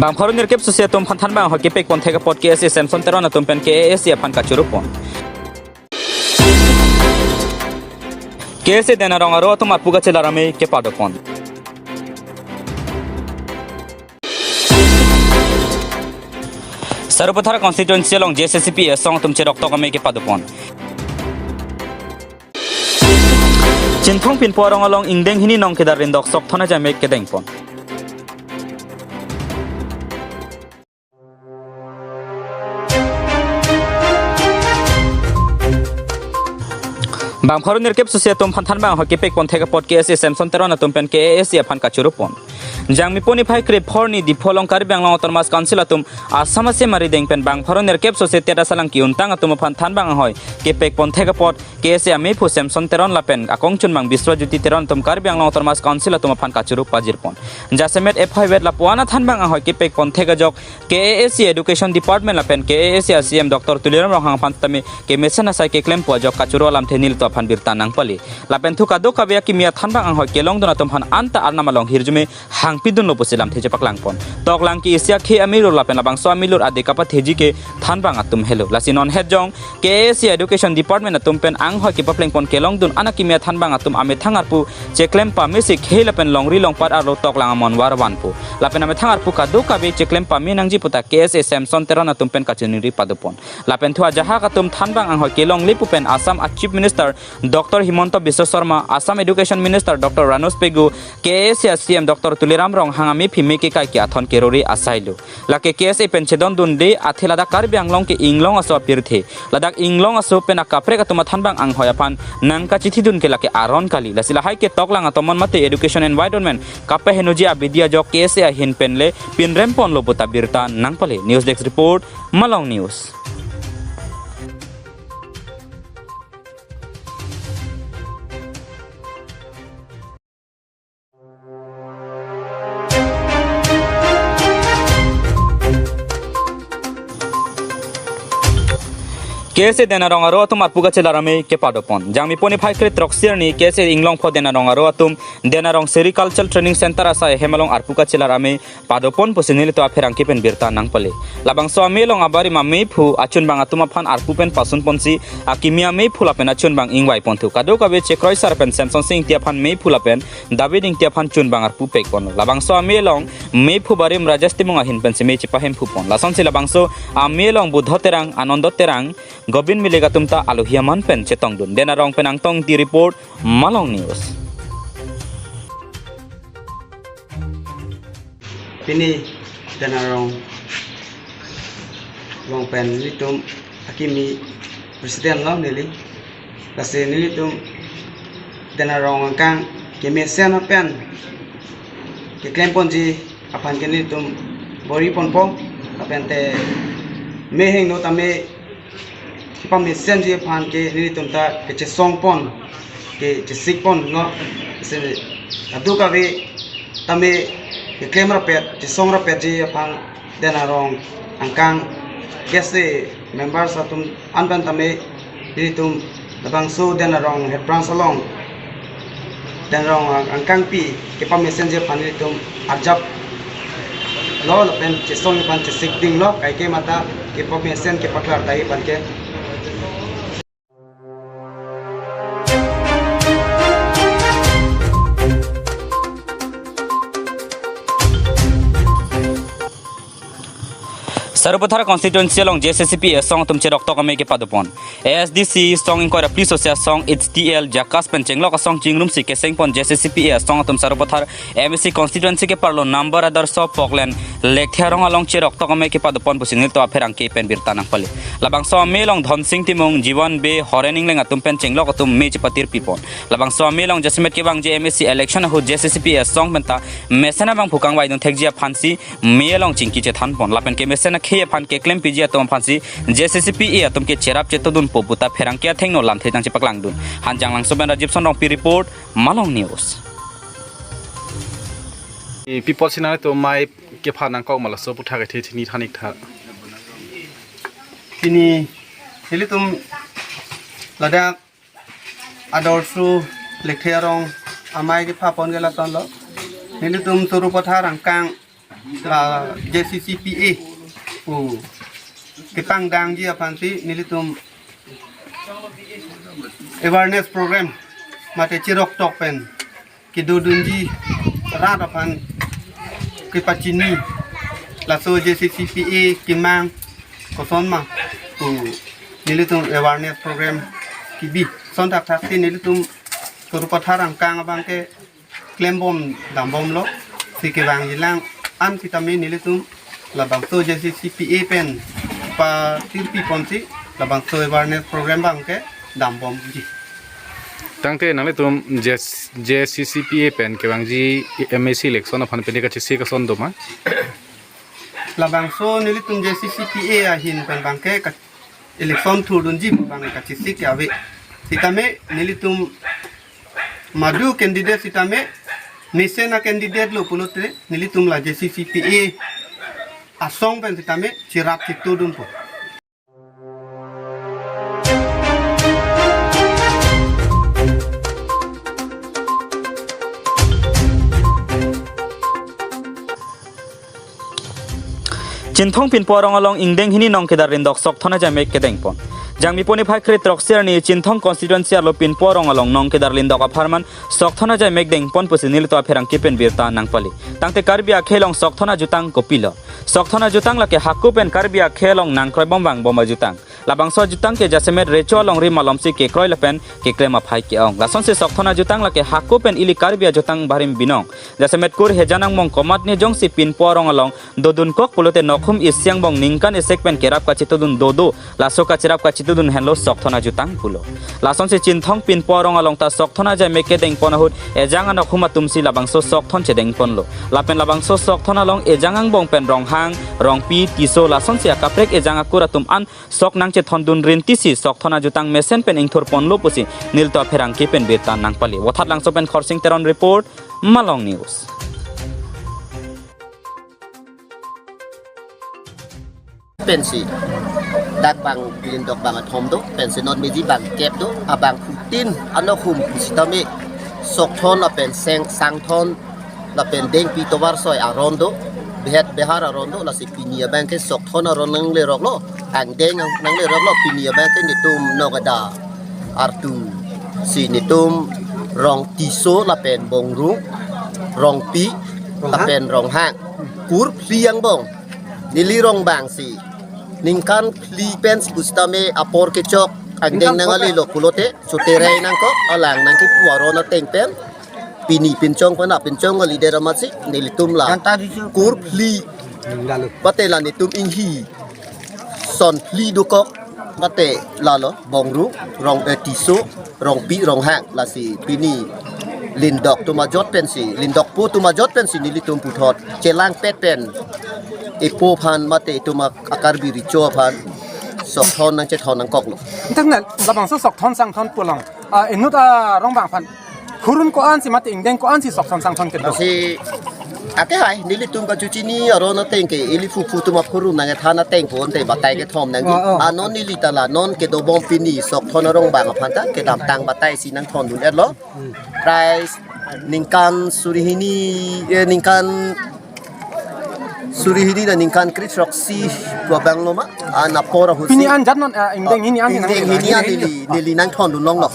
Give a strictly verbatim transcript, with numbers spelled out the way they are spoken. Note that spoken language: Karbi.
Bang pharo nerkep sose atum aphan thanbang ahoi kepek ponthek apot K S A Samson Teron atum pen K A A C aphan kachoro pon. K S A Den Arong aro atum arpu kachelar amei kepado pon. Sarupathar constituency along J S S C P A asong atum cheroktok amei kepado pon. Chinthong Pinpo arong along ingdeng hini nong kedar rindok sok thon ajai amei kedeng pon. Bang pharo nerkep sose atum aphan thanbang ahoi kepek ponthek apot K S A Samson Teron atum pen K A A C aphan kachoro pon. Jangmi po niphai krepho arni Diphu along Karbi Anglong Autonomous Council atum Assam asemar arideng pen bang pharo nerkep sose Teta Salang ki-untang atum aphan thanbang ahoi kepek ponthek apot K S A ameiphu Samson Teron lapen akong chunbang Biswajyoti Teron atum Karbi Anglong Autonomous Council atum aphan kachoro pajir pon. Jasemet ephoi vet lapu-an athanbang ahoi kepek ponthek ajok K A A C Education Department lapen K A A C a C M Doctor Tuliram Ronghang aphan tame kemesen asai keklempo ajok kachoro alamthe nelitum aphan birta nangpale. Lapen thu kadokave akimi athanbang ahoi kelongdun atum aphan anta arnam along hirjume hangpidunlo pusi lamthe chepaklang pon. Toklang ke isi akhei amilur lapen labangso amilur ade kapatheji ke thanbang atum helo. Lasi non het jong K A A C Education Department atum pen anghoi kepapleng pon kelongdun an akimi athanbang atum amethang arpu cheklem pamesi khei lapen longri longpat arlo toklang amonwar vanpo. Lapen amethang arpu kadokave cheklem pame nangji puta K S A Samson Teron atum pen kachiningri pado pon. Lapen thu ajahak atum thanbang anghoi kelongle pu pen Assam a Chief Minister Doctor Himanta Biswa Sarma, Assam Education Minister Doctor Ranoj Pegu, K A A C a C M Doctor Tuliram Ronghang ameiphi me kekai ke athon kerori asailo. Lake K S A pen chedondunde athe ladak Karbi Anglong ke inglong aso apirthe. Ladak inglong aso pen akaprek atum athanbang anghoi aphan nangkachithidun ke lake aron kali. Lasi lahai ke toklang atomon mate education environment kapahenoji abidi ajok K S A ahin penle pinrem ponlo puta birta nangpale. News Desk Report, Malong News. K S A Den Arong aro atum arpu kachelar amei kepado pon. Jangmi po niphai kre throksi arni K S A inglong pho Den Arong aro atum Den Arong Sericultural Training Center asai hem along arpu kachelar amei pado pon pusi nelitum apherangke pen birta nangpale. Labangso amei along abarim ameiphu achunbang atum aphan arpu pen pasun ponsi akimi ameiphu lapen achunbang ingvai ponthu. Kadokave chekroisar pen Samson Sing Ingti aphan meiphu lapen David Ingti aphan chunbang arpu pek ponlo. Labangso amei along meiphu barim Rajesh Timung ahin pensi mei chepahemphu pon. Lasonsi labangso amei along Budho Terang, Anando Terang, Gobin Milik atum ta alohi aman pen chetongdun. Den Arong pen Angtong Ingti report, Malong News. Pini Den Arong along pen nelitum akimi president lo neli. Lasi nelitum Den Arong angkang kemesen pen keklem ponji aphan ke nelitum bor-i ponpo, lapen te mei hingno tame kepamesenji aphan ke nelitum ta kechesong pon, kechesik ponlo. Lasi kadokave tame keklem rapet, chesong rapetji aphan Den Arong angkang K S A members atum an pen tame nelitum labangso Den Arong head branch along Den Arong ang-, angkangpi kepamesenji aphan nelitum arjaplo lapen chesong aphan chesikdinglo, kaike mata kepamesen kepaklar tahai aphan ke. Sarupathar constituency along J S S C P A asong atum cheroktok amei kepado pon. A S D C asong ingkoi ra phli sose asong H T L Jakas pen chenglok asong chingrumsi keseng pon J S S C P A asong atum Sarupathar M A C constituency keparlo number Adarsho Poklen Lekthe arong along cheroktok amei kepado pon pusi nelitum apherangke pen birta nangpale. Labangso amei along Dhonsing Timung, Jiwan Bey, Horen Ingleng atum pen chenglok atum mei chepatirpi pon. Labangso amei along jasemet kevangji M A C election ahut J S S C P A asong penta mesen abangphu kangvaidun thekji aphansi mei along chingki chethan pon. Lapen kemesen akhei aphan keklempiji atum aphansi J S S C P A atum ke cherap chetodunpo puta pherangke athengno lamthe nangchepaklangdun. Hanjanglangso pen Rajiv Sonrongpi report, Malong News. People sinang tu amei kepha nangkok ma laso aputhak kethe chini than ik tha. Pini nelitum ladak Adarsho Lekthe arong amei kepha pon ke lasonlo. Nelitum Sarupathar angkang la J C C P A pu kepangdangji aphansi nelitum awareness program mate chiroktok pen kedodunji rat aphan kepachini, laso J C C P A kemang koson ma pu nelitum awareness program kebi. Lason thakthaksi nelitum Sarupathar angkang abangke klembom dambomlo, si kevangjilang an sitame nelitum labangso J C C P A pen patirpi ponsi labangso awareness program abangke dambomji. Tangte nanglitum J C C P A pen kevangji M A C election aphan pini kachesik ason doma? Labangso nelitum J C C P A ahin pen abangke ka-, election thurdunji abang kachesik ke ave. Sitame nelitum madu candidate sitame mesen a-candidate lo pulote nelitum la J C C P A asong pen sitame chirap chitudunpo. Chinthong Pinpo arong along ingdeng hini Nongkedar Lindok Sokthon ajaimek kedengpon. Jangmi poni phai kre throksi arni Chinthong constituency arlo Pinpo arong along Nongkedar Lindok apharman Sokthon ajaimek dengpon pusi nelitum apherangke pen birta nangpali. Tangte Karbi akhei along Sokthon ajutang kopilo? Sokthon ajutang lake hako pen Karbi akhei along nangkroibom vangbom ajutang. Labangso ajutang ke jasemet recho alongri malomsi kekroi lapen keklem aphai ke-ong. Lasonsi Sokthon ajutang lake hako pen ili Karbi ajutang barim binong. Jasemet kur hejan angbong komatne jongsi Pinpo arong along dodunkok pulote nokhum isi angbong ningkan isek pen kerap kachitudun dodo. Laso kachirap kachitudun henlo Sokthon ajutang pulo. Lasonsi Chinthong Pinpo arong along ta Sokthon ajaimek kedengpon ahut ejang anokhum atumsi labangso Sokthon chedengponlo. Lapen labangso Sokthon along ejang angbong pen Ronghang, Rongpi, Tisso lasonsi akaprek ejang akur atum an sok nangchethondun rintisi Sokthon ajutang mesen pen ingthurponlo pusi nelitum apherangke pen birta nangpali. Vothatlangso pen Khorsing Teron report, Malong News. Pensi dak bang Lindok bang athom do, pensi non meji bang kep do, abang phutin anokhum pusitame Sokthon lapen Seng Sangthon lapen Dengpi Tovar Soi aron do, Behet Behar aron do, lasi pini abangke Sokthon aron nangleroklo, angdeng nang-, nangleroklo, pini abangke netum Nongkedar artusi netum Rong Tisso lapen Bongrung, Rongpi, Ronghang, lapen Ronghang. Kur phli angbong. Neli rong bangsi ningkan phli pensi pusitame apor kechok angdeng ningkan nangalilo pulote, soterei nangkok, alang nangkipu aron ateng pen. Pini pinchong pen, a pinchong kali dera masi, nelitum la. Yang tadi tu. Kur phli. Lalu. Mate la netum inghi. Son phli dokok. Mate lalo, Bongrung, Rong, eh, Tisso, Rongpi, Ronghang. Lasi pini Lindok atum ajot pensi, Lindokpo atum ajot pensi nelitum puthot chelangpet pen. Epo aphan mate etum a-, a-Karbi recho aphan Sokthon nangchethon nangkoklo. Tangte labangso Sokthon Sangthon pu along, ah, inut arong bang aphan phurun ko-ansi mate ingdeng ko-ansi Sokthon Sangthon kedo? Lasi akehai nelitum kachechini aron ateng ke ili phuphu atum aphurun nangkethan ateng pu ante batai kethom nangji. Oh, oh. Anon neli ta la non kedobom pini Sokthon arong bang aphan ta kedamtang bataisi nangthondun-etlo. Hmm. Price ningkan suri hini, eh, ningkan suri hini na ningkan kre throksi pu abanglo ma, an apor ahutsi. Pini an jat non, eh, ingdeng hini an, ingdeng hini an neli, neli nangthondun longlo.